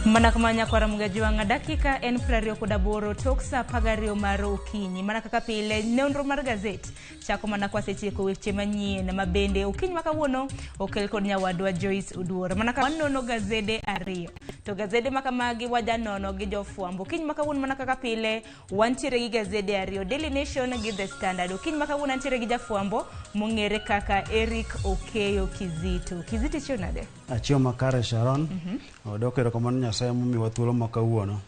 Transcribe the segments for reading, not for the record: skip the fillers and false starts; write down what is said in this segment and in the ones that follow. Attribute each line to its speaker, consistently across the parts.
Speaker 1: Mana kama nyakwara Mugajwang'a, dakika en 28 tok saa 12 mar okinyi. Mana kaka pile, nonro mar gazet chako mana kwasetieko weche manyien ma bende okinyi ma kawuono okel kod nyawadwa Joyce Oduor. Mana kaka wanono gazede ariyo, to gazede ma kamagi wajanono gi jofwambo. Okinyi ma kawuono mana kaka pile wantiere gi gazede ariyo, Daily Nation gi The Standard. Okinyi ma kawuono antiere gi jafwambo mong'ere kaka Eric Okeyo Kizito. Kizito, ichiew nade?
Speaker 2: Achiew makare, Sharon. Odok erokamano Nyasaye momiwa thuolo ma kawuono.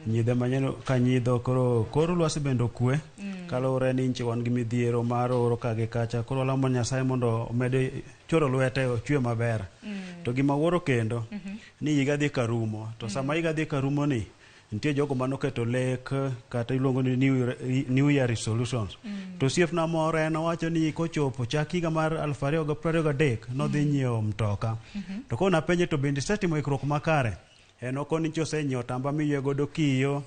Speaker 2: Nyidhe manyien ka nyidho koro kor lwasi bende okwe. Kaluwore ni nchi wan gi midhiero mar oro ka gi kacha. Koro walamo Nyasaye mondo omed choro lwete ochwe maber. To gima wuoro kendo ni higa dhi karumo. To sama higa dhi karumo ni nitie jogo manoketo lek kata iluongo ni new year resolutions. To osiepna moro en owacho ni kochopo chak higa mar 2023 nodhi nyiewo mtoka. To koro napenje to bende isetimo ikruok makare? En okoni ni osenyiewo otamba miywe godo kiyo,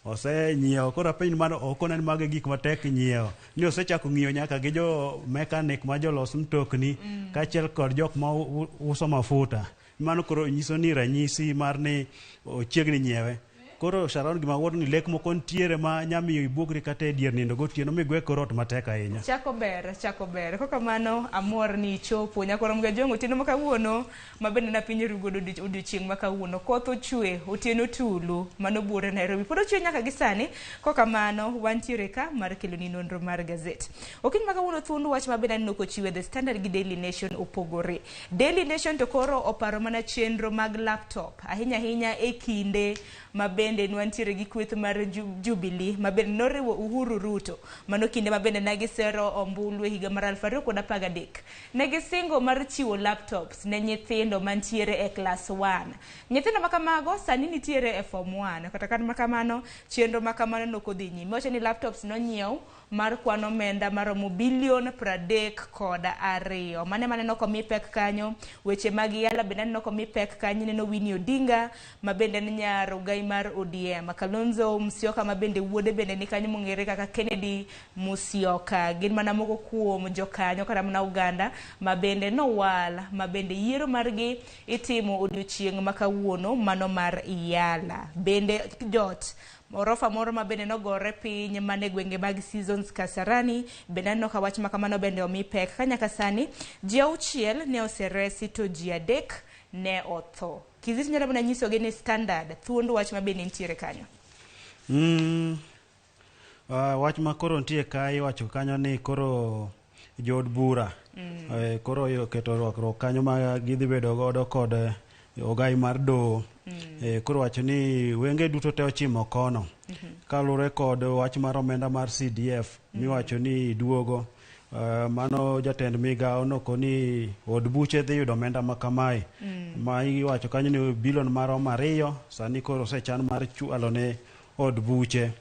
Speaker 2: osenyiewo koro apenj ni mano okona ni mago e gik matek nyiewo. Ni osechako ng'iyo nyaka gi jo mechanic ma jolos mtokni kaachiel kod jok ma uso mafuta. Mano koro nyiso ni ranyisi mar ni ochiegni nyiewe. Koro Sharon, gima wuoro ni lek moko nitiere ma nyamiyo ibuogri kata e dier nindo gotieno migwe kor ot matek ahinya.
Speaker 1: Chako ber, chako ber. Kokamano amor ni ichopo. Nyakwara Mugajwang' otieno ma kawuono ma bende napiny ru godo odiochieng' ma kawuono. Koth ochwe, otieno tulu, mano buore Nairobi. Pod ochwe nyaka gi sani. Kokamano wantiere ka mar keloni nonro mar gazet. Okinyi ma kawuono thuond wach ma bende aneno kochiwe The Standard gi Daily Nation opogore. Daily Nation to koro oparo mana chenro mag laptop ahinya ahinya e kinde ma bende nwantiere gi kweth mar Jubilee ma bende noriwo Uhuru Ruto. Mano kinde ma bende ne gisero ombulu e higa mar 2013. Ne gisingo mar chiwo laptops ne nyithindo mantiere e class 1. Nyithindo ma kamago sani nitiere e form 1. Kata kamano, chenro ma kamano nokodhi nyime. Wacho ni laptops nonyiew mar kwan omenda maromo bilion 32. Mane maneno komi pek kanyo, weche mag Yala bende aneno komi pek kanyo, ineno Winnie Odinga ma bende en nyar ogai mar ODM, Kalonzo Musyoka ma bende wuode bende ni kanyo mong'ere kaka Kennedy Musyoka. Gin mana moko kuom jokanyo kata mana oganda ma bende nowal ma bende yiero margi itimo odiochieng' ma kawuono mano mar Yala. Bende jot orofa moro ma bende nogore piny mane gwenge mag Seasons Kasarani bende aneno ka wach ma kamano bende omi pek ka nyaka sani ji 6 ne oseresi to ji 3 ne otho. Kizito nyalo mana nyisogi ni Standard thuond wach ma bende nitiere kanyo.
Speaker 2: Wach ma koro nitie ka iwacho kanyo ni koro jood bura koro oketo rwakruok kanyo ma gidhi bedo godo kod ogai mar doho. Koro wacho ni wenge duto te ochimo kono kaluwore kod wach mar omenda mar CDF miwacho ni duogo. Mano jatend migawo noko ni od buche dhi yudo omenda ma kamae ma iwacho kanyo ni bilion maromo 2 sani koro osechan mar chwalo ne od buche.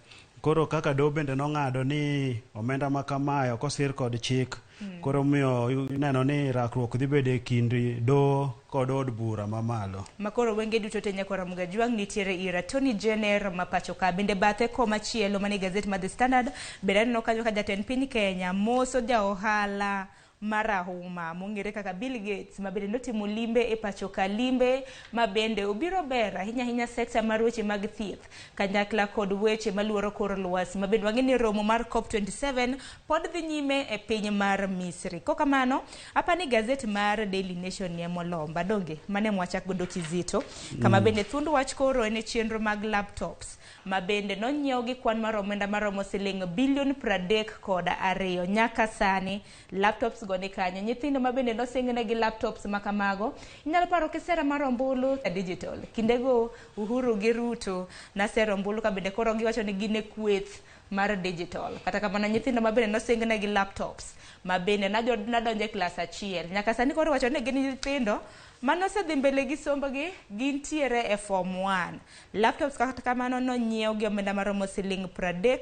Speaker 2: Koro kaka doho bende nong'ado ni omenda ma kamae ok osir kod chik. Koro miyo ineno ni rakruok dhi bedo e kind doho kod od bura mamalo.
Speaker 1: Makoro wenge duto te nyakwara Mugajwang' nitiere ir Attorney General ma pacho ka. Bende bathe komachielo mane gazet mar The Standard bende aneno kanyo ka jatend piny Kenya moso ja ohala marahuma mong'ere kaka Bill Gates ma bende notimo limbe e pacho ka, limbe ma bende obiro ber ahinya ahinya sekta mar weche mag thieth kanyakla kod weche maluoro kor lwasi ma bende wang'e ni romo mar COP27 pod dhi nyime e piny mar Misri. Kokamano, apani gazet mar Daily Nation ni emolomba donge mane mwachak godo Kizito kama bende thuond wach koro en e chenro mag laptops ma bende nonyiew gi kwan mar omenda maromo siling bilion 32. Nyaka sani laptops go ni kanyo. Nyithindo ma bende nosingnegi laptops ma kamago inyalo paro kisera mar ombulu digital kindego Uhuru gi Ruto nasero ombulu ka bende koro giwacho ni gin e kweth mar digital. Kata kamano nyithindo ma bende nosingnegi laptops ma bende nadonjo e klas 1 nyaka sani koro iwacho ni gin nyithindo manosedhi mbele gi sombgi gintiere e form 1. Laptops kata kamano nonyiew gi omenda maromo siling 30,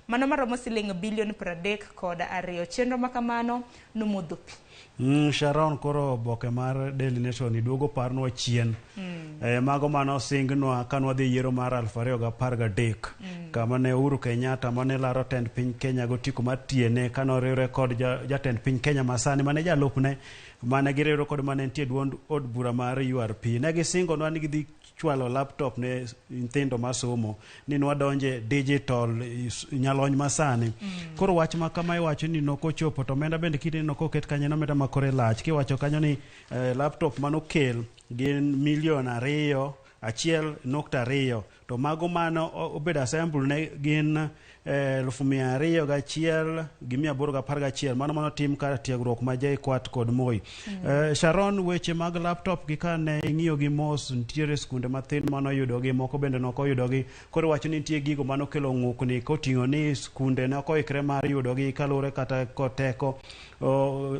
Speaker 1: mano maromo siling bilion 32. Chenro ma kamano nomodho pi.
Speaker 2: Sharon, koro oboke mar Daily Nation duogo parnwa chien. Mago mano osingnwa ka nwadhi yiero mar 2013. Kama ne Uhuru Kenyatta mane laro tend piny Kenya gotiko mar tiene kanoriwre kod jatend piny Kenya masani mane jalupne mane giriwre kod mane nitie duond od bura mar URP. Ne gisingonwa ni gidhi chwalo laptop ne nyithindo masomo ni nwadonje digital nyalony masani. Koro wach ma kama iwacho ni nokochopo to omenda bende kineno koket kanyo en omenda ma kore lach. Kiwacho kanyo ni laptop manokel gin milion 2 1.2 to mago mano obedo assemble ne gin 201,811 mano manotim kar tiegruok ma JKUAT kod Moi. Sharon, weche mag laptop gi kane ing'iyo gi mos, nitiere skunde mathin manoyudogi, moko bende nokoyudogi. Koro wacho ni nitie gigo manokelo ng'ukni koting'o ni skunde ne ok oikre mar yudogi kaluwore kata kod teko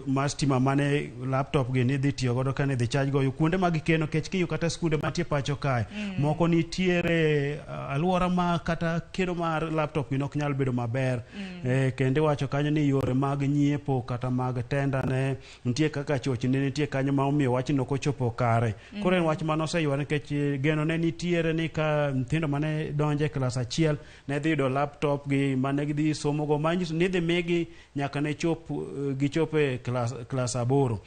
Speaker 2: mar stima mane laptop gi nidhi tiyo godo kane idhi charge go kuonde mag keno kech king'iyo kata skunde mantie pacho kae moko nitiere aluora ma kata keno mar laptop gi ok nyal bedo maber. Kendo iwacho kanyo ni yore mag nyiepo kata mag tenda ne nitie kaka chochni ne nitie kanyo ma omiyo wachno ok ochopo kare. Koro en wach mane oseyware nikech geno ne nitiere ni ka nyithindo mane donjo e klas achiel ne dhi yudo laptop gi mane gidhi somo go manyiso ni idhi migi nyaka ne chop gichop e klas 8.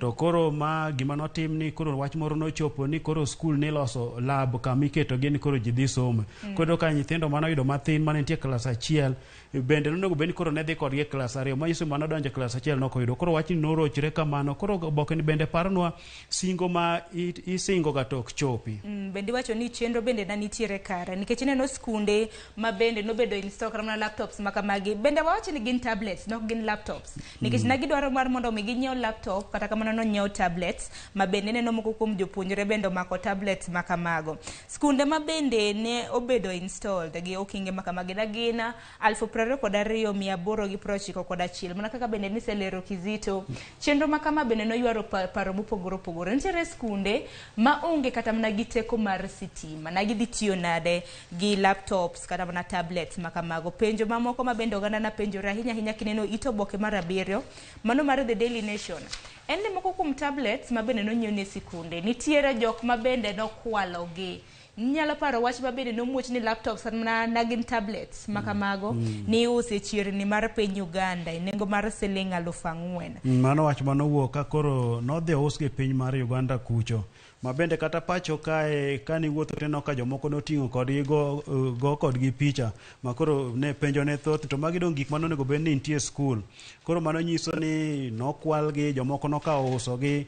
Speaker 2: To koro ma gima notim ni koro wach moro nochopo ni koro skul niloso lab kama iketo gi ni koro ji dhi somo. Koro ka nyithindo mane oyudo mathin mane nitie klas 1 bende nonego bed ni koro ne dhi kodgi e klas 2 manyiso mane odonjo e klas 1 nok oyudo. Koro wachni norochre kamano. Koro oboke ni bende paronwa singo ma isingo ga to ok chopi.
Speaker 1: Bende iwacho ni chenro bende ne nitiere kare nikech ineno skunde ma bende nobedo install kata mana laptops ma kamagi bende wawacho ni gin tablets nok gin laptops nikech ne gidwaro mar mondo mi ginyiew laptop kata kamano nonyiew tablets ma bende ineno moko kuom jopuonjre bende omako tablets ma kamago. Skunde ma bende ne obedo installed gi okinge ma kamagi ne gin 22,891 mana kaka bende niselero Kizito. Chenro ma kama bende noywaro paro mopogore opogore. Nitiere skunde ma onge kata mana gi teko mar sitima na gidhi tiyo nade gi laptops kata mana tablets ma kamago. Penjo mamoko ma bende oganda na penjore ahinya ahinya kineno it oboke mar 7 mano mar The Daily Nation en ni moko kuom tablets ma bende nonyiew ne sikunde nitiere jok ma bende nokwalogi. Inyalo paro wach ma bende nomuoch ni laptops kata mana gin tablets ma kamago ni iuso e chirni mar piny Uganda e nengo mar siling 4,000.
Speaker 2: Mano wach manowuok ka koro nodhi ousgi e piny mar Uganda kucho. Ma bende kata pacho kae kaniwuotho tineno ka jomoko noting'o kodgi go kodgi picha ma koro ne penjo ne thoth to magi dong' gik mane onego bed ni nitie e skul. Koro mano nyiso ni nokwalgi, jomoko nokawo usogi.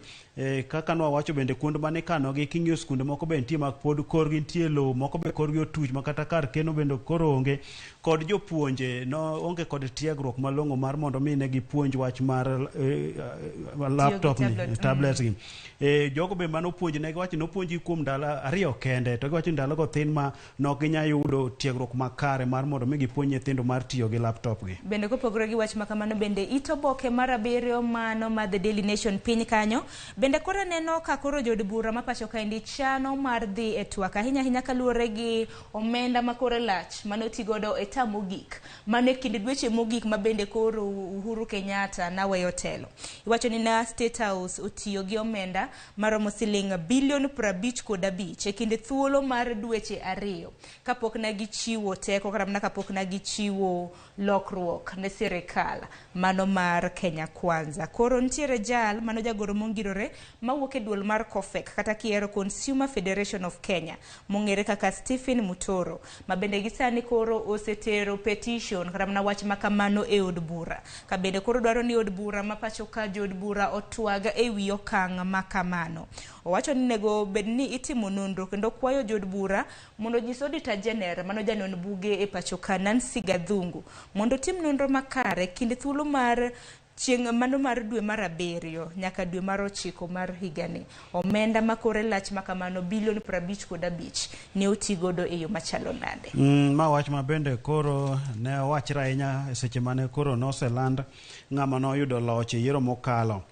Speaker 2: Kaka nwawacho bende kuond mane ikanogi king'iyo skunde moko be nitie ma pod korgi nitie lowo, moko be korgi otuch ma kata kar keno bende koro onge. Kod jopuonje no onge kod tiegruok malong'o mar mondo mi ne gipuonj wach mar laptop ni, tablets gi. Jogo be manopuonj ne giwacho nopuonjgi kuom ndalo 2 kende to giwacho ni ndalogo thin ma nok ginyal yudo tiegruok makare mar mondo mi gipuonj nyithindo mar tiyo gi laptop gi.
Speaker 1: Bende kopogore gi wach ma kamano bende it oboke mar 7 mano mar The Daily Nation piny kanyo bende koro neno ka koro jood bura ma pacho kaendi chano mar dhi e twak ahinya ahinya kaluwore gi omenda ma kore lach mane oti godo e term mogik mano e kind dweche mogik ma bende koro Uhuru Kenyatta naweyo telo. Iwacho ni na State House otiyo gi omenda maromo siling bilion 55 e kind thuolo mar dweche 2 kapok ne gichiwo teko kata mana kapok ne gichiwo lokruok ne sirikal mano mar Kenya Kwanza. Koro nitiere jal mano jagoro mongirore mawuok e duol mar COFEK kata kiero Consumer Federation of Kenya mong'ere kaka Stephen Mutoro ma bende gi sani koro osetero petition kata mana wach makamano e od bura ka bende koro dwaro ni od bura ma pacho ka jood bura otwag e wi okang' makamano. Owacho ni nego bed ni itimo nonro kendo kwayo jood bura mondo onyis Auditor General mano janon buge e pacho ka Nancy Gathungu mondo otim nonro makare kind thuolo mar chieng' mano mar dwe mar 7 nyaka dwe mar 9 mar higani. Omenda ma kore lach makamano bilion 55 ne oti godo e yo machalo nade?
Speaker 2: Ma wach ma bende koro ne owachre ahinya e seche mane koro noseland ng'ama noyudo loch e yiero mokalo.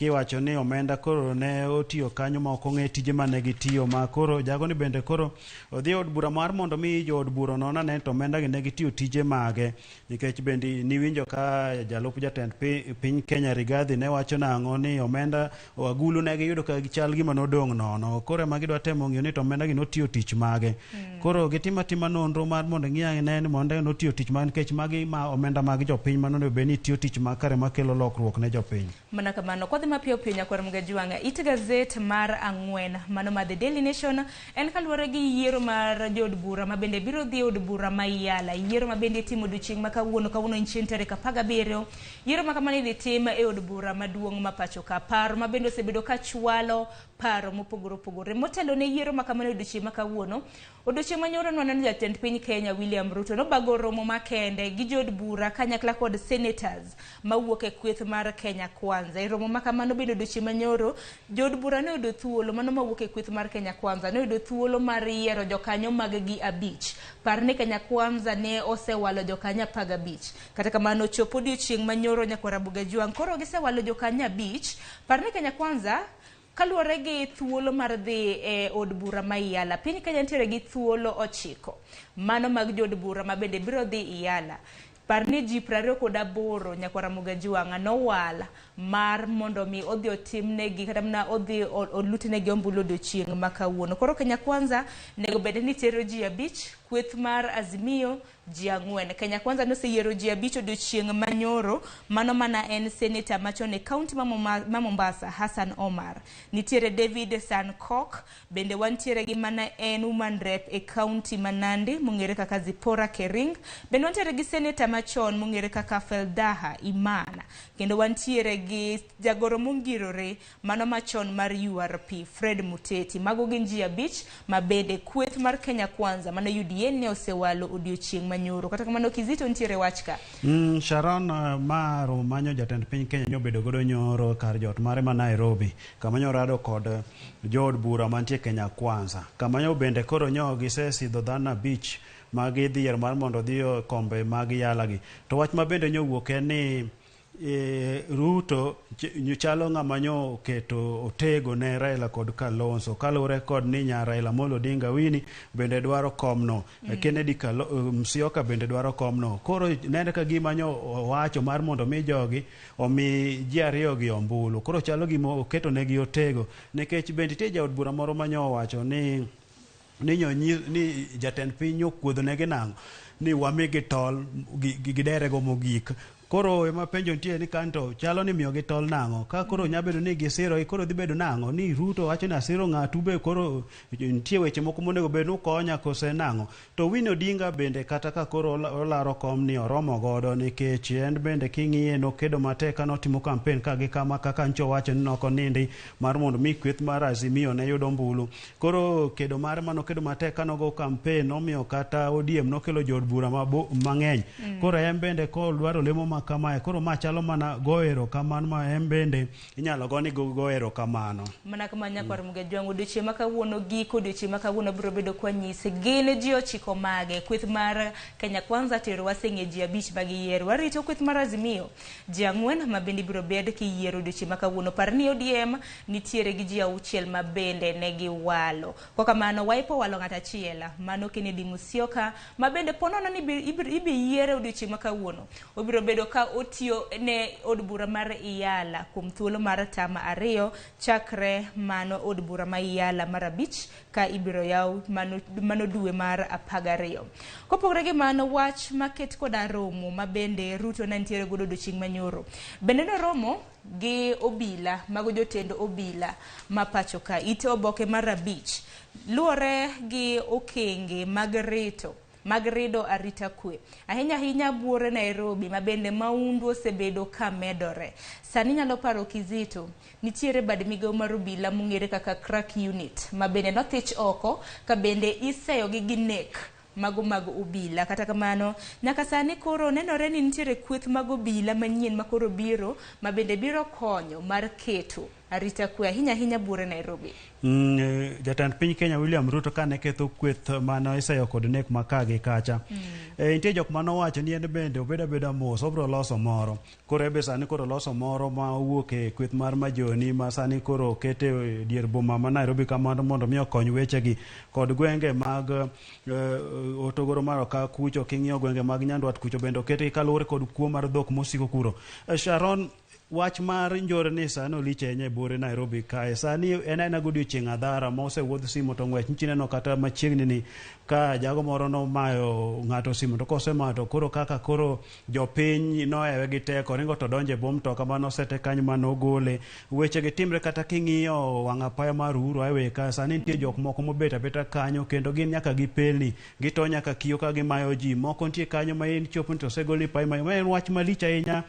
Speaker 2: Kiwacho ni omenda koro ne otiyo kanyo ma ok ong'e tije mane gitiyo, ma koro jagoni bende koro odhi e od bura mar mondo mi jood bura onon ane to omenda gi ne gitiyo tije mage, nikech bende niwinjo ka jalup jatend piny Kenya Rigathi ne wacho nang'o ni omenda agulu ne giyudo ka chal gima nodong' nono. Koro ema gidwa temo ng'iyo ni to omenda gi notiyo tich mage. Koro gitimo atima nonro mar mondo ng'i ane ni mondo notiyo tich mage, nikech magi ma omenda mag jopiny mano onego bed ni tiyo tich makare makelo lokruok ne jopiny.
Speaker 1: Mana kamano, kwadhi mapiyo piyo nyakwar Mgajwang', it gazet mar 4 mano ma The Daily Nation en kaluwore gi yiero mar jood bura ma bende biro dhi e od bura ma Yala. Yiero ma bende itimo odiochieng' ma kawuono, kawuono en chieng' tarik 17. Yiero ma kamano idhi tim e od bura maduong' ma pacho ka. Paro ma bende osebedo ka chwalo paro mopogore opogore. Motelo ne yiero ma kamano e odiochieng' ma kawuono, odiochieng' ma nyoro nwaneno jatend piny Kenya William Ruto nobago romo makende gi jood bura kanyakla kod senators mawuok e kweth mar Kenya Kwanza. E romo ma kamano bende odiochieng' ma nyoro, jood bura ne oyudo thuolo, mano mawuok e kweth mar Kenya Kwanza, ne oyudo thuolo mar yiero jokanyo mag gi 5. Par ni Kenya Kwanza ne osewalo jokanyo 15. Kata kamano, chopo odiochieng' ma nyoro nyakwar Ramogi Ajwang', koro gisewalo jokanyo 5. Par ni Kenya Kwanza kaluwore gi thuolo mar dhi e od bura ma Iyala, piny Kenya nitiere gi thuolo 9 mano mag jood bura ma bende biro dhi Iyala. Par ni ji 28 nyakwar Ramogi Ajwang' nowal mar mondo mi odhi otimnegi kata mana odhi olutnegi ombulu odiochieng' ma kawuono. Koro Kenya Kwanza nego bed ni tero ji 5, kweth mar Azimio ji 4. Kenya Kwanza noseyiero ji 5 odiochieng' ma nyoro, mano mana en seneta machon e kaunti ma Mombasa Hassan Omar. Nitiere David Sankok, bende wantiere gi mana en woman rep e kaunti ma Nandi mong'ere kaka Zipporah Kering. Bende wantiere gi seneta machon mong'ere kaka Feldaha Iman. Kendo wantiere gi jagoro mongirore mano machon mar URP Fred Muteti. Mago gin ji 5 ma bende kweth mar Kenya Kwanza mano UDA ne osewalo odiochieng' manyoro. Kata kamano Kizito nitiere wach ka.
Speaker 2: Sharon, ma romo manyo jatend piny Kenya nyobedo godo nyoro kar jot mare ma Nairobi, kama nyorado kod jood bura mantie Kenya Kwanza. Kama nyo bende koro nyo gisesidho dhano 5 ma gidhi yiero mar mondo odhi e kombe mag Yala gi. To wach ma bende nyowuok en ni Ruto chalo ng'ama nyo oketo otego ne Raila kod Kalonzo, kaluwore kod ni nyar Raila Amolo Odinga Winnie bende dwaro komno. Kennedy Musyoka bende dwaro komno. Koro nene ka gima nyo owacho mar mondo mi jogi omi ji 2 gi ombulu. Koro chalo gima oketo negi otego, nikech bende nitie jaod bura moro ma nyo owacho ni ni jatend piny nyo kuodho negi nang'o ni wamigi tol giderego mogik. Koro ema penjo nitie ni kanto chalo ni miyogi tol nang'o, ka koro nya bedo ni gisiro koro dhi bedo nang'o ni Ruto wacho ni asiro ng'atu be koro nitie weche moko monego bed ni ukonya kose nang'o. To Winnie Odinga bende kata ka koro olaro kom ni oromo godo, nikech en bende king'iye nokedo matek ka notimo campaign ka gi kama kaka ncho wacho ni nokonindi mar mondo mi kweth mar Azimio ne yud ombulu. Koro kedo mare manokedo matek ka nogo campaign nomiyo kata ODM nokelo jood bura mang'eny. Koro en bende kodwaro lemo ma kamae, koro ma chalo mana go erokamano ma en bende inyalo go ni go erokamano.
Speaker 1: Mana kama nyakwar Ramogi Ajwang', odiochieng' ma kawuono giko odiochieng' ma kawuono biro bedo kwa nyisi gin ji 9 mage. Kweth mar Kenya Kwanza tero waseng'e ji 5 ma giyiero. Warito kweth mar Azimio ji 4 ma bende biro bed kiyiero odiochieng' ma kawuono. Par ni ODM nitiere gi ji 6 ma bende ne giwalo. Kwa kamano Wiper owalo ng'at achiel, mano Kennedy Musyoka ma bende ponono ni ibi yiere odiochieng' ma kawuono. Obiro bedo ka otiyo ne od bura mar Iyala kuom thuolo mar tama 2 chakre mano od bura ma Iyala mar 5 ka ibiro yaw mano dwe mar 12. Kopogore gi mano, wach maket koda romo ma bende Ruto ne nitiere godo odiochieng' manyoro. Bende noromo gi obila, mago jotend obila ma pacho ka. Ite oboke mar 5 luwore gi okenge mag rito mag rido arita kwe. Ahinya ahinya buore Nairobi ma bende maundu osebedo ka medore. Sani nyalo paro Kizito, nitiere bad migawo mar obila mong'ere kaka crack unit ma bende nothich oko ka bende iseyogi gi nek mago mag obila. Kata kamano, nyaka sani koro nenore ni nitiere kweth mag obila manyien ma koro biro ma bende biro konyo mar keto arita kwe ahinya ahinya buore Nairobi.
Speaker 2: Jatend piny Kenya William Ruto kane ketho kweth mane iseyo kod nek ma ka gi kacha. Nitie jok mane owacho ni en bende obed abeda mos, obiro loso moro. Koro ebe sani koro loso moro ma owuok e kweth mar Majoni ma sani koro okete e dier boma ma Nairobi kamano mondo mi okony wechegi kod gwenge mag Hotogoro mar Okak kucho, king'iyo gwenge mag Nyandwat kucho bende oketgi kaluwore kod kuo mar dhok mosiko kuro. Sharon, wach mar njore ni sani olich ahinya e buore Nairobi kae. Sani en aena godiochieng' adhara ma osewuodh simu to ng'wech nchineno kata machiegni ni ka jago moro nomayo ng'ato simu to kosemayo to koro kaka koro jopiny nohewe gi teko ringo to donjo e bwo mtoka mane osete kanyo mane ogole. Weche gi timre kata king'iyo wang' apaya mar Uhuru Highway ka sani nitie jok moko mobet abeta kanyo kendo gin nyaka gi pelni, gito nyaka kiyo ka gimayo ji. Moko nitie kanyo ma in chopo ni to osegol e payi ma en wach malich ahinya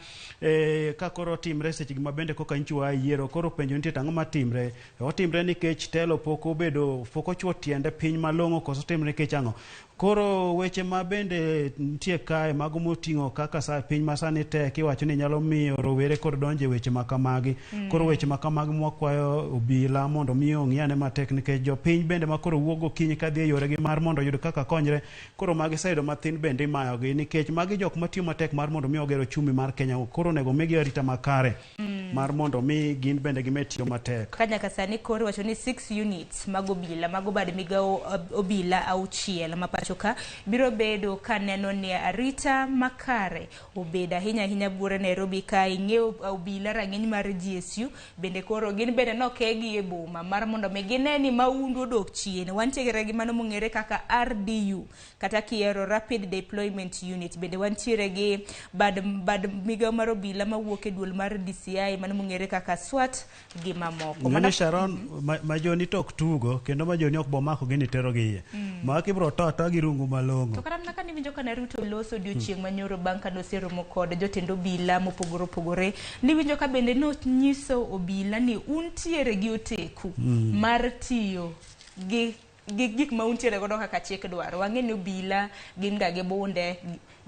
Speaker 2: ka koro timre seche gi ma bende koka nyocha waa yiero. Koro penjo nitie to ang'o matimre? Otimre nikech telo pok obedo, pok ochuo tiende piny malong'o koso timre nikech ang'o? Koro weche ma bende nitie kae mago moting'o kaka sa piny ma sani tek iwacho ni nyalo miyo rowere kod donjo e weche ma kamagi. Koro weche ma kamagi mwakwayo obila mondo mi ong'i ane matek nikech jopiny bende ma koro wuok gokinyi kadhi e yoregi mar mondo oyud kaka konyre, koro magi sayudo mathin bende imayogi nikech magi jok matiyo matek mar mondo mi oger ochumi mar Kenya. Koro onego migi arita makare mar mondo mi gin bende gimed tiyo matek.
Speaker 1: Ka nyaka sani koro iwacho ni 6 units mag obila mago bad migawo obila auchiel ma pacho ka biro bedo ka neno ni arita makare obedo ahinya ahinya buore Nairobi ka ing'eyo obila rang'iny mar GSU bende koro gin bende nokegi e boma mar mondo mi gine ni maundu odok chien. Wantiere gi mano mong'ere kaka RDU kata kiero Rapid Deployment Unit, bende wantiere gi bad migawo mar obila mawuok e duol mar DCI mano mong'ere kaka SWAT gi mamoko.
Speaker 2: Ng'eni Sharon, Majoni to ok tugo kendo Majoni ok bomako gini tero gi iye. Ma kibro to atoa gi rungu malong'o.
Speaker 1: To kata mana kane iwinjo kane Ruto loso odiochieng' manyoro bang' kane oseromo kod jotend obila mopogore opogore, niwinjo ka bende nonyiso obila ni untiere gi oteku mar tiyo gi gik ma untiere godo kaka chik dwaro. Wang'e ni obila gin ga gi bunde,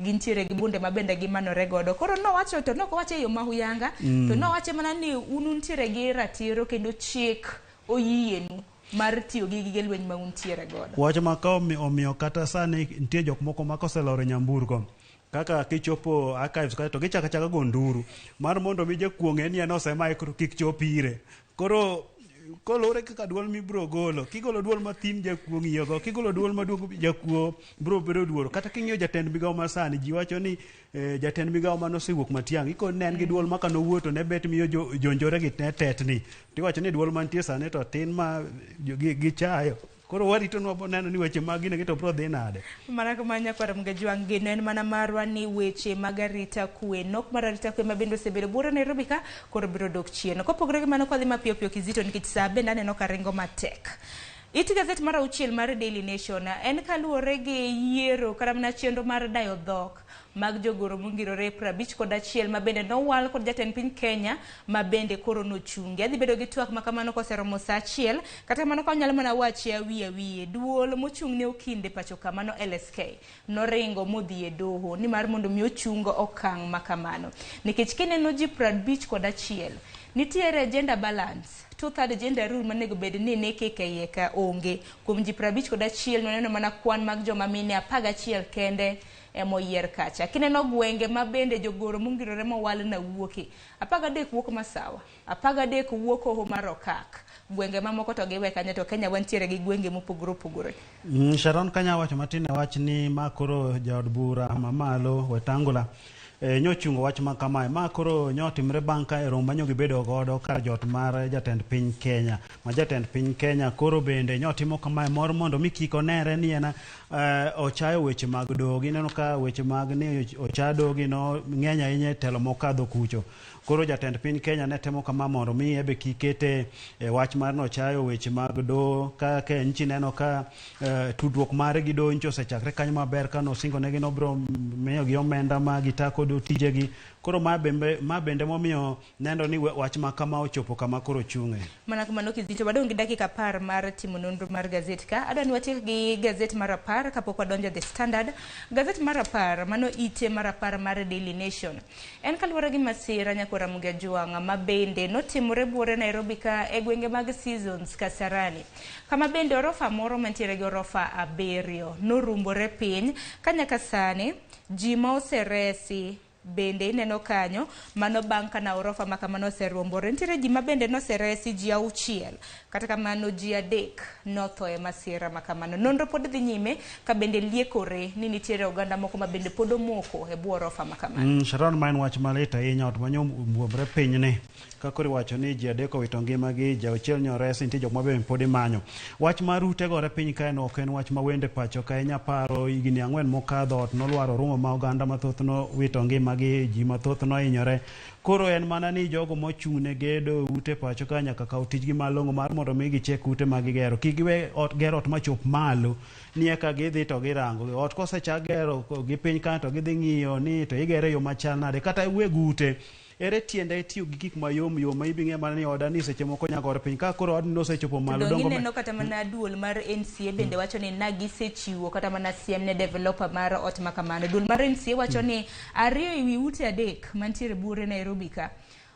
Speaker 1: gintiere gi bunde ma bende gimanore godo. Koro nowacho to nok owache e yo ma huyanga, to nowache mana ni un untiere gi ratiro kendo chik oyienu mar tiyo gi gige lweny ma untiere godo.
Speaker 2: Wach ma ka omiyo kata sani nitie jok moko ma koseloro nyamburko kaka kichopo archives kae to gichako achaka go nduru mar mondo mi jakuo ng'e ni en osemaye koro kik chop ire. Koro kolure kaka duol mibro golo, kigolo duol mathin jakuo ng'iyogo, kigolo duol maduong' jakuo bro bedo duoro. Kata king'iyo jatend migawo ma sani, ji wacho ni jatend migawo mane osewuok Matiang'i, ikoni ne en gi duol ma kanowuoyo to ne bet miyo jonjore gi ne tetni. Tiwacho ni duol mantie sani to tin ma gichayo. Koro warito nwa neno ni weche mag gini to bro dhi nade.
Speaker 1: Mana kama nyakwar Mgajwang' geno en mana marwa ni weche mag arita kwe, nok mar arita kwe ma bende osebedo buore Nairobi ka koro biro dok chien. Kopogore gi mano kwadhi mapiyo piyo Kizito nikech saa bende aneno ka ringo matek. It gazet mar auchiel mar Daily Nation en kaluwore gi yiero kata mana chenro mar dayo dhok mag jogoro mongirore 51 ma bende nowal kod jatend piny Kenya ma bende koro nochungi. Adhi bedo gi twak ma kamano koseromo saa achiel, kata kamano ka wanyalo mana wache awiye awiye. Duol mochung' ne okinde pacho ka mano LSK noringo modhi e doho ni mar mondo mi ochung okang' ma kamano. Nikech kineno ji 51 nitiere gender balance, two-third gender rule manego bed ni ne keke iye ka onge. Kuom ji 51 noneno mana kwan mag joma mine 11 kende emoyier kacha. Kineno gwenge ma bende jogoro mongirore mowal na wuoke, 13 wuok Masawa, 13 wuok Hoho mar Okak. Gwenge mamoko to giwe kanyo to Kenya wantiere gi gwenge mopogore opogore.
Speaker 2: Sharon kanya wacho matin e wach ni ma koro jaod bura mamalo Wetangula nyochungo wach ma kamae. Ma koro nyotimre bang' ka e romo manyo gibedo godo kar jot mar jatend piny Kenya. Ma jatend piny Kenya koro bende nyotimo kamae mor mondo mi kik onere ni en ochayo weche mag doho. Gineno ka weche mag ni ocha doho gi no ng'eny ahinya e telo mokadho kucho. Koro jatend piny Kenya ne temo kama mondo mi ebe kik kete e wach mar nochayo weche mag doho ka nchi neno ka tudruok mare gi doho nchi osechakre kanyo maber ka nosingo negi nobiro miyogi omenda ma gitako tijegi. Koro ma bende, ma bende momiyo nendo ni wach ma kama ochopo kama koro chung'e.
Speaker 1: Mana kamano Kizito, wadong' gi dakika 10 mar timo nonro mar gazet ka. Adwa ni watiek gi gazet mar 10 kapok wadonjo The Standard. Gazet mar 10, mano ite mar 10 mar Daily Nation. En kaluwore gi masira nyakwar Ramogi Ajwang' ma bende notimore buore Nairobi ka e gwenge mag Seasons Kasarani. Kama bende orofa moro mantiere gi orofa 7 norumbore piny ka nyaka sani ji ma oseresi bende ineno kanyo mano bang' kana orofa ma kamano oseruombore. Nitiere ji ma bende noseresi ji 6, kata kamano ji 3 notho e masira ma kamano. Nonro pod dhi nyime ka bende liekore ni nitiere oganda moko ma bende pod omoko e bwo orofa ma kamano.
Speaker 2: Sharon, ma en wach malit ahinya, ot manyo muomre piny ni ka koro iwacho ni ji 3 owito ngimagi, ji 6 nyoresi, nitie jok ma bende pod imanyo. Wach mar ute gore piny kae no ok en wach ma wende pacho ka. Inya paro higni 4 mokadho ot nolwaro rumo ma oganda mathoth nowito ngimagi, ji mathoth nohinyore. Koro en mana ni jogo mochung' ne gedo ute pacho ka nyaka kaw tijgi malong'o mar mondo mi gichek ute ma gigero. Kik giwe ot ger ot machop malo ni eka gidhi to girango. Ot kosechak gero gi piny kae to gidhi ng'iyo ni to igere e yo machal nade. Kata weg ute ere tiende tiyo gi gik mayom yom ma ibi ng'e mana ni oda ni seche moko nya gore piny ka koro odni nosechopo malo
Speaker 1: dongo ineno kata mana duol mar NCA bende wacho ni na gisechiwo kata mana siem ne developer mar ot ma kamano. Duol mar NCA wacho ni 2 ewi ute 3 mantiere buore Nairobi ka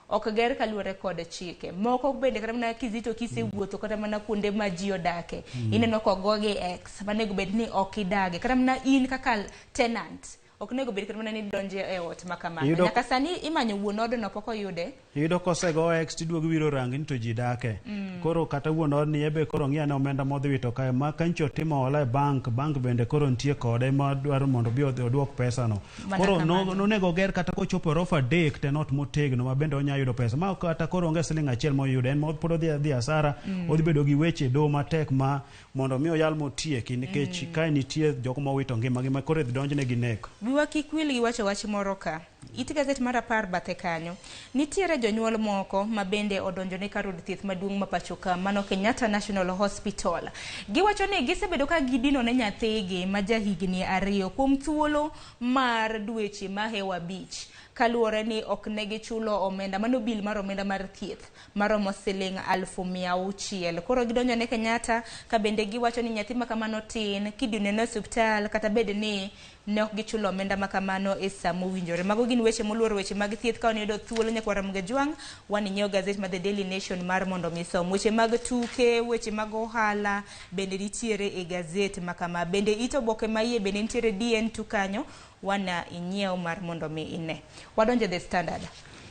Speaker 1: ok ger kaluwore kod chike. Moko bende kata mana Kizito kisewuotho kata mana kuonde ma ji odake, ineno kogogi X manego bed ni ok idage. Kata mana in kaka tenant ok onego bed kata mana ni donje e ot ma kamano. Nyaka sani imanyo wuon odno pok oyude.
Speaker 2: Iyudo kosego X tiduogo iwiro rangi ni to ji dake. Koro kata wuon odni ebe koro ng'i ane omenda modhi wito kae ma kancho otimo hola e bank, bank bende koro nitie kode ma dwaro mondo obi oduok pesa no. Koro nonego oger kata kochopo orofa 3 to en ot motegno ma bende onya yudo pesa. Ma kata koro onge siling 1 moyudo, en pod odhi asara, odhi bedo gi weche doho matek ma mondo mi oyal motieki nikech kae nitie jok mowito ngimagi ma koro idhi donjne gi nek.
Speaker 1: Wiwa kik wil gi wacho wach moro ka. It gazet mar 10 bathe kanyo. Nitiere jonyuol moko ma bende odonjo ne kar od thieth maduong' ma pacho ka, mano Kenyatta National Hospital. Giwacho ni gisebedo ka gidino ne nyathigi ma jahigni 2 kuom thuolo mar dweche mahewo 5 kaluwore ni ok ne gichulo omenda, mano bil mar omenda mar thieth maromo siling 600,000. Koro gidonjo ne Kenyatta ka bende giwacho ni nyathi ma kamano tin kidine e osiptal kata bed ni ne ok gichulo omenda ma kamano e sa mowinjore. Mago gin weche moluoro weche mag thieth. Ka waniyudo thuolo nyakwar Ramogi Ajwang', waninyiewo gazet mar The Daily Nation mar mondo mi som. Weche mag tuke, weche mag ohala bende nitiere e gazet ma kama. Bende it oboke ma iye bende nitiere DN2 kanyo, wana inyiew mar mondo mi ine. Wadonjo The Standard.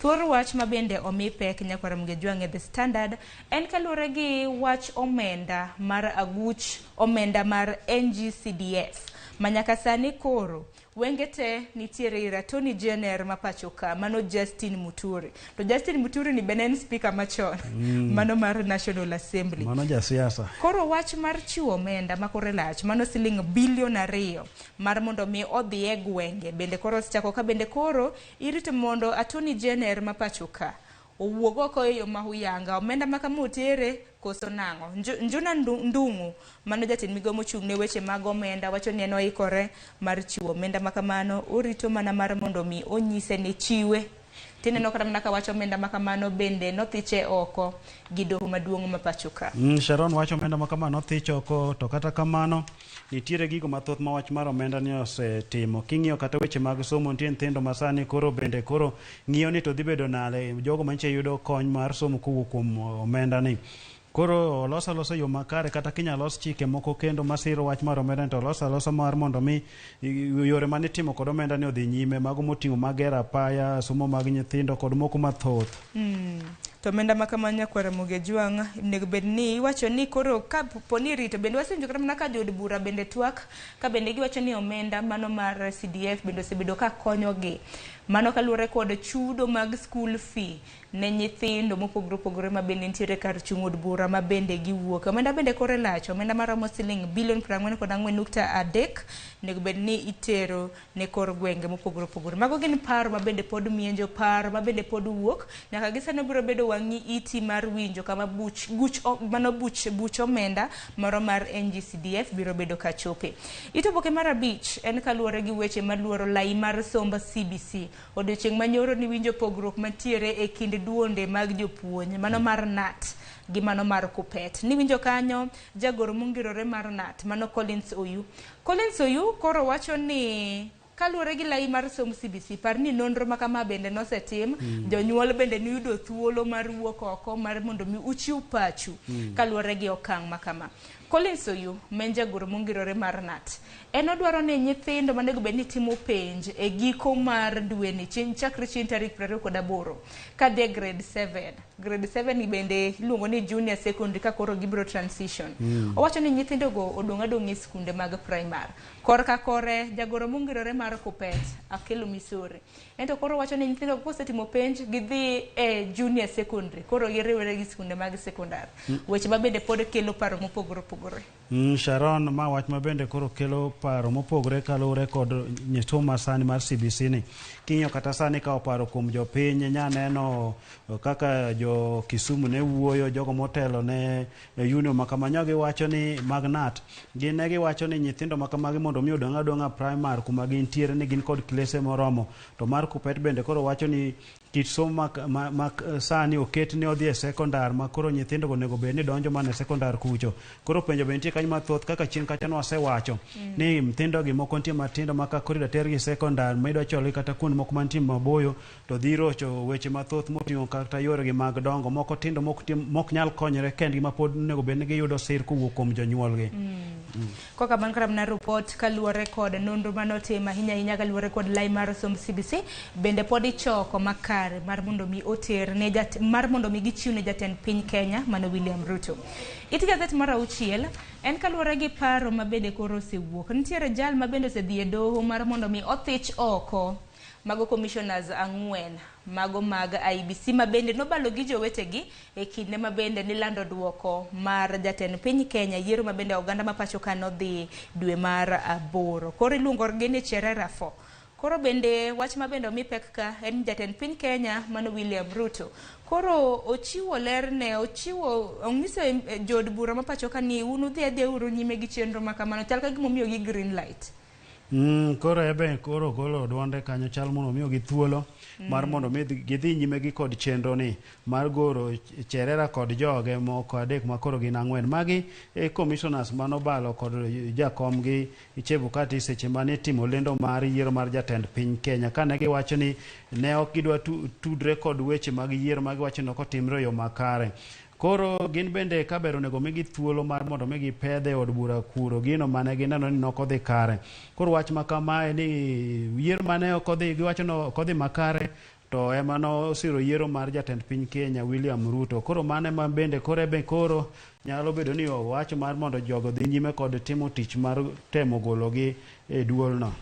Speaker 1: Thuor wach ma bende omi pek nyakwar Ramogi Ajwang' e The Standard en kaluwore gi wach omenda mar aguch omenda mar NGCDF ma nyaka sani koro wenge te nitiere ir Attorney General ma pacho ka, mano Justin Muturi. To Justin Muturi ni bende en speaker machon, mano mar National Assembly.
Speaker 2: Mano jasiasa.
Speaker 1: Koro wach mar chiwo omenda ma kore lach, mano siling bilion 2 mar mondo mi odhi e gwenge, bende koro osechako ka bende koro irito mondo Attorney General ma pacho ka owuog oko e yo ma huyanga. Omenda ma kama otere koso nang'o? Njuna Ndung'u, mano jatend migawo mochung' ne weche mag omenda, wacho ni en oikore mar chiwo omenda ma kamano, orito mana mar mondo mi onyise ni chiwe. Tineno kata mana ka wacho omenda ma kamano bende nothiche oko gi doho maduong' ma pacho ka.
Speaker 2: Sharon wacho omenda ma kamano nothich oko, to kata kamano nitiere gigo mathoth ma wach mar omenda ni osetimo. King'iyo kata weche mag somo, nitie nyithindo ma sani koro bende koro ng'iyo ni to dhi bedo nade jogo manyiche yudo kony mar somo kowuok kuom omenda ni. Koro olos alosa yo makare, kata kinyalo los chike moko kendo masiro wach mar omenda ni to olos alosa mar mondo mi yore manitimo kod omenda ni odhi nyime, mago moting'o mag gero apaya, somo mag nyithindo kod moko mathoth.
Speaker 1: To omenda ma kamano nyakwar Ramogi Ajwang' onego bed ni iwacho ni koro ka po ni irito bende wasewinjo kata mana ka jood bura bende twak ka bende giwacho ni omenda mano mar CDF bende osebedo ka konyogi. Mano kaluwore kod chudo mag school fee ne nyithindo mopogore opogore ma bende nitiere kar chung' od bura ma bende giwuok. Omenda bende kore lach, omenda maromo siling bilion 44.3 onego bed ni itero ne kor gwenge mopogore opogore. Mago gin paro ma bende pod mienjo, paro ma bende pod wuok. Nyaka gi sani biro bedo wang'i iti mar winjo kama buch, guch, mano buch, buch omenda moro mar NGCDF biro bedo kachope. It oboke mar 5 en kaluwore gi weche maluoro lai mar somb CBC. Odiochieng' manyoro niwinjo pogruok mantiere e kind duonde mag jopuonj, mano mar KNUT gi mano mar KUPPET. Niwinjo kanyo jagoro mongirore mar KNUT, mano Collins Oyu. Collins Oyu koro wacho ni kaluwore gi lai mar somb CBC, par ni nonro ma kama bende nosetim, jonyuol bende niyudo thuolo mar wuok oko mar mondo mi uchiw pachu kaluwore gi okang' ma kama. Collins Oyu, ma en jagoro mongirore mar KNUT, en odwaro ni nyithindo manego bed ni timo penj e giko mar dweni chakre chieng' tarik 28 kadhi e grade 7. Grade 7 bende iluongo ni junior secondary ka koro gibiro transition. Owacho ni nyithindogo odong' adong' e skunde mag primary. Korka kore, jagoro mongirore mar KUPPET, Akelo Misori. Ento koro wacho ni nyithindo kosetimo penj gidhi e junior secondary, koro giriwre gi skunde mag secondary. Weche ma bende pod kelo paro mopogore opogore.
Speaker 2: Sharon, ma wach ma bende koro kelo paro mopogore kaluwore kod somo masani mar CBC ni. King'iyo kata sani ka oparo kuom jopiny, nya neno kaka jo Kisumu ne wuoyo, jogo motelo ne union ma kama nyo giwacho ni mag KNUT, gin ne giwacho ni nyithindo ma kamagi mondo mi odong' adong'a primary kuma gintiere ni gin kod klese moromo. To mar KUPPET bende koro wacho ni kit somo ma sani oket ni odhi e sekondar ma koro nyithindo onego bed ni donjo mana e sekondar kucho. Koro penjo be nitie kanyo mathoth kaka chien kacha nwasewacho ni nyithindo gi moko nitie matindo ma ka koro idwa tergi sekondar ma idwa chwalogi kata kuond moko mantie maboyo to dhi rocho weche mathoth moting'o kata yoregi mag dongo. Moko tindo mok nyal konyore kendgi ma pod onego bed ni giyudo sir kowuok kuom jonyuolgi.
Speaker 1: Koka bang' kata mana report kaluwore kod nonro manotim ahinya ahinya kaluwore kod lai mar somb CBC bende pod ichoko makare mar mondo mi oter ne mar mondo mi gichiw ne jatend piny Kenya mano William Ruto. It gazet mar 6 en kaluwore gi paro ma bende koro osewuok. Nitiere jal ma bende osedhi e doho mar mondo mi othich oko mago commissioners 4 mago mag IEBC ma bende nobalo gi jowetegi e kinde ma bende nilando duoko mar jatend piny Kenya yiero ma bende oganda ma pacho ka nodhi dwe mar 8. Koro iluongo gi ni Cherera 4. Koro bende wach ma bende omi pek ka en jatend piny Kenya mano William Ruto. Koro ochiwo ler ne ochiwo onyiso jood bura ma pacho ka ni un udhi adhiya uru nyime gi chenro ma kamano chal ka gima omiyogi green light.
Speaker 2: Koro ebe koro golo duonde kanyo chal mondo omiyogi thuolo mar mondo mi gidhi nyime gi kod chenro ni mar goro Cherera kod joge moko 3 ma koro gin 4. Magi e commissioners manobalo kod jakom gi Chebukati seche mane itimo lendo mar yiero mar jatend piny Kenya kane giwacho ni ne ok gidwa tudre kod weche mag yiero ma giwacho ni ok otimre e yo makare. Koro gin bende ka ber onego migi thuolo mar mondo mi gipedhe e od bura kuro gino mane gineno ni nok odhi kare. Koro wach ma kamae ni yiero mane ok odhi giwacho ni ok odhi makare to ema nosiro yiero mar jatend piny Kenya William Ruto. Koro mano ema bende koro ebe koro nyalo bedo ni owacho mar mondo jogo odhi nyime kod timo tich mar temo gologi e duolno.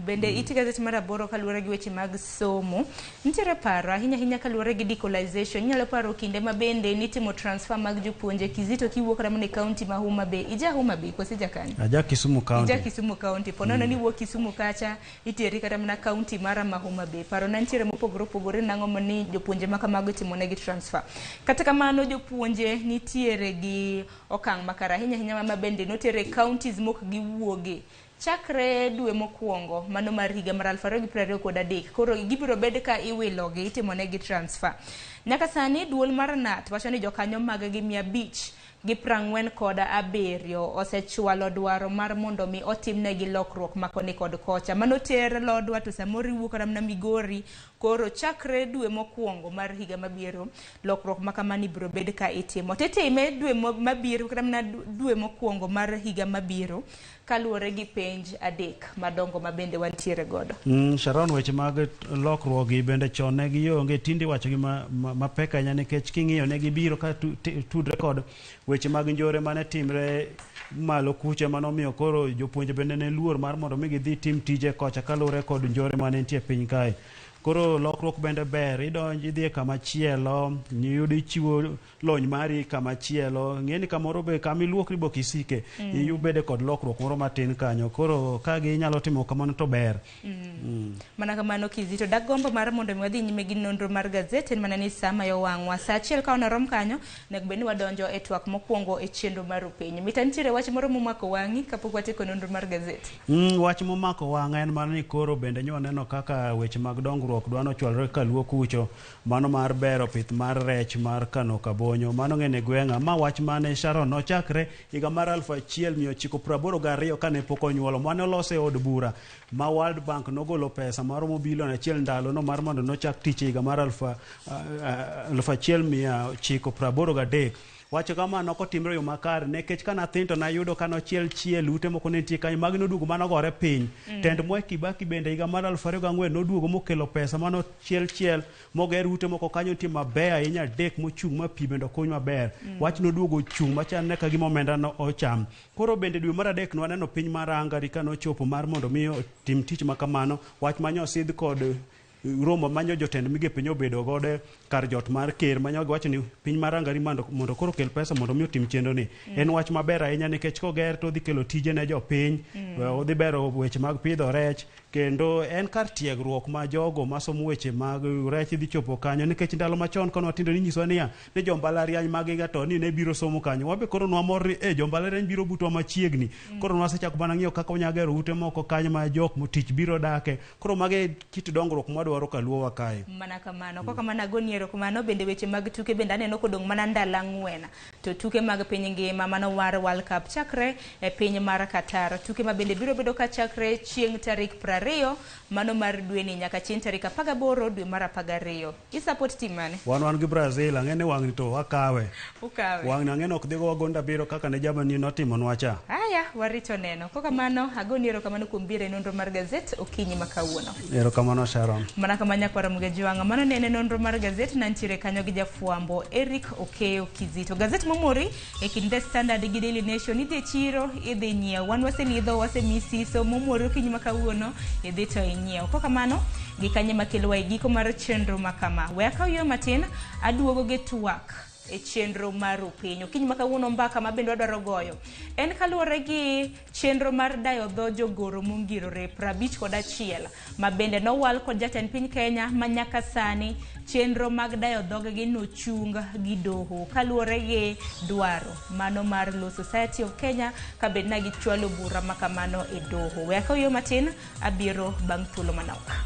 Speaker 1: Bende iti gazet mar 8 kaluwore gi weche mag somo. Nitiere paro ahinya ahinya kaluwore gi decolonization. Inyalo paro kinde ma bende nitimo transfer mag jopuonje Kizito kiwuok kata mana e county ma Homa Bay. Ija Homa Bay koso ija kanye?
Speaker 2: Aja Kisumu County.
Speaker 1: Ija Kisumu County. Po nono ni iwuok Kisumu kacha iteri kata mana county mara ma Homa Bay. Paro na nitiere mopogore opogore nang'o ni jopuonje ma kamago itimo negi transfer. Kata kamano jopuonje nitiere gi okang' makare ahinya ahinya ma bende notere counties mok giwuoge. Chakre dwe mokwongo mano mar higa mar 2023 koro gibiro bed ka iwilogi itimo negi transfer. Nyaka sani duol mar KNUT wacho ni jokanyo mag gi 547 osechwalo dwaro mar mondo mi otimnegi lokruok ma koni kod kocha. Mano ter Lodwa to samoro iwuok kata mana Migori. Koro chakre dwe mokwongo mar higa mabiro lokruok ma kamani biro bed ka itimo. Titime dwe mabiro kata mana dwe mokwongo mar higa mabiro kaluwore gi penj 3 madongo ma bende wantiere godo.
Speaker 2: Sharon, weche mag lokruok gi bende chon ne gionge, tinde iwacho gi mapek ahinya nikech king'iyo ne gibiro ka tudre kod weche mag njore mane timre malo kucha manomiyo koro jopuonje bende ne luor mar mondo mi gidhi tim tije kocha kaluwore kod njore mane nitie e piny kae. Koro lokruok bende ber, idonjo idhi e kama chielo, iyudo ichiwo lony mari kama chielo, ng'e ni kamoro be kama iluokri be ok isike, ibede kod lokruok moro matin kanyo. Koro ka ginyalo timo kamano to ber.
Speaker 1: Mana kamano Kizito, dak gombo mar mondo mi wadhi nyime gi nonro mar gazet en mana ni sa mayo wang'wa. Sa 1 ka onorom kanyo, onego bed ni wadonjo e twak mokwongo e chenro mar Upenyo. Mita nitiere wach moro momako wang'i kapok watieko nonro mar gazet?
Speaker 2: Wach momako wang'a en mana ni koro bende nyo waneno kaka weche mag dongruok dongruok dwa nochwalore kaluo kucho mano mar bero pith mar rech mar kano kabonyo mano ng'ene gweng'a ma wach mane Sharon nochakre higa mar 1982 kane pok onyuolo mane olose e od bura ma World Bank nogolo pesa maromo bilion achiel ndalono mar mondo nochak tich e higa mar 1983. Wacho kama nokotimre e yo makare nikech kana athin to nayudo ka nochiel chiel ute moko ne nitie kanyo magi noduogo manogore piny. Tend Mwai Kibaki bende higa mar 2004 noduogo mokelo pesa manochiel chiel moger ute moko kanyo nitie mabeyo ahinya adek mochung' ma pi bende okuny maber. Wach noduogo ochung' machalne ka gima omenda no ocham. Koro bende dwe mar adek nwaneno piny mar Hungary ka nochopo mar mondo mi otim tich ma kamano. Wach manyosidh kod romo manyo jotend migepe nyobedo godo kar jot mar ker manyo giwacho ni piny mar Hungary mondo koro kel pesa mondo mi otim chenro ni. En wach maber ahinya nikech koger to odhi kelo tije ne jopiny, odhi bero weche mag pidho rech kendo en kar tiegruok ma jogo masomo weche mag rech dhi chopo kanyo nikech ndalo machon kane watindo ninyisowa niya ni jo mbalariany mag Egerton ni ne biro somo kanyo. Wabe koro nwamor ni jo mbalariany biro butwa machiegni. Koro nwasechako mana ng'iyo kaka wanyalo gero ute moko kanyo ma jok motich biro dake. Koro mago e kit dongruok mwadwaro kaluowa kae.
Speaker 1: Mana kamano. Kok kamano agoni erokamano bende weche mag tuke bende aneno kodong' mana ndalo ang'wen. To tuke mag piny ngima mano war World Cup chakre e piny mar Qatar. Tuke ma bende biro bedo ka chakre chieng' tarik 20 mano mar dweni nyaka chieng' tarik 18 dwe mar 12. I support team mane?
Speaker 2: Wan gi Brazil, ang'e ni wang'ni to wakawe.
Speaker 1: Ukawe.
Speaker 2: Wang'ni ang'e ni ok dhi gowa gonda abiriyo kaka ne Germany notimonwa cha.
Speaker 1: Aya, warito neno. Kok kamano, agoni erokamano kuom biro e nonro mar gazet okinyi ma kawuono.
Speaker 2: Erokamano Sharon.
Speaker 1: Mana kama nyakwara Mugejwang'a, mano ne en nonro mar gazet nantiere kanyo gi jafwambo Eric Okeyo Kizito. Gazet momori e kind The Standard gi Daily Nation idhi e chiro, idhi nyiewo. Wan waselidho, wasemi siso momori okinyi ma kawuono, idhi to inyiewo. Kok kamano, gi kanye makelowa e giko mar chenro ma kama. We akaw yueyo matin, aduogo gi twak e chenro mar Rupiny. Okinyi ma kawuono mbaka ma bende wadwaro goyo en kaluwore gi chenro mar dayo dho jogoro mongirore 51 ma bende nowal kod jatend piny Kenya ma nyaka sani chenro mag dayo dhoggi nochung gi doho kaluwore gi dwaro mano mar Law Society of Kenya ka bed na gichwalo bura ma kamano e doho. We akaw yueyo matin, abiro bang' thuolo manok.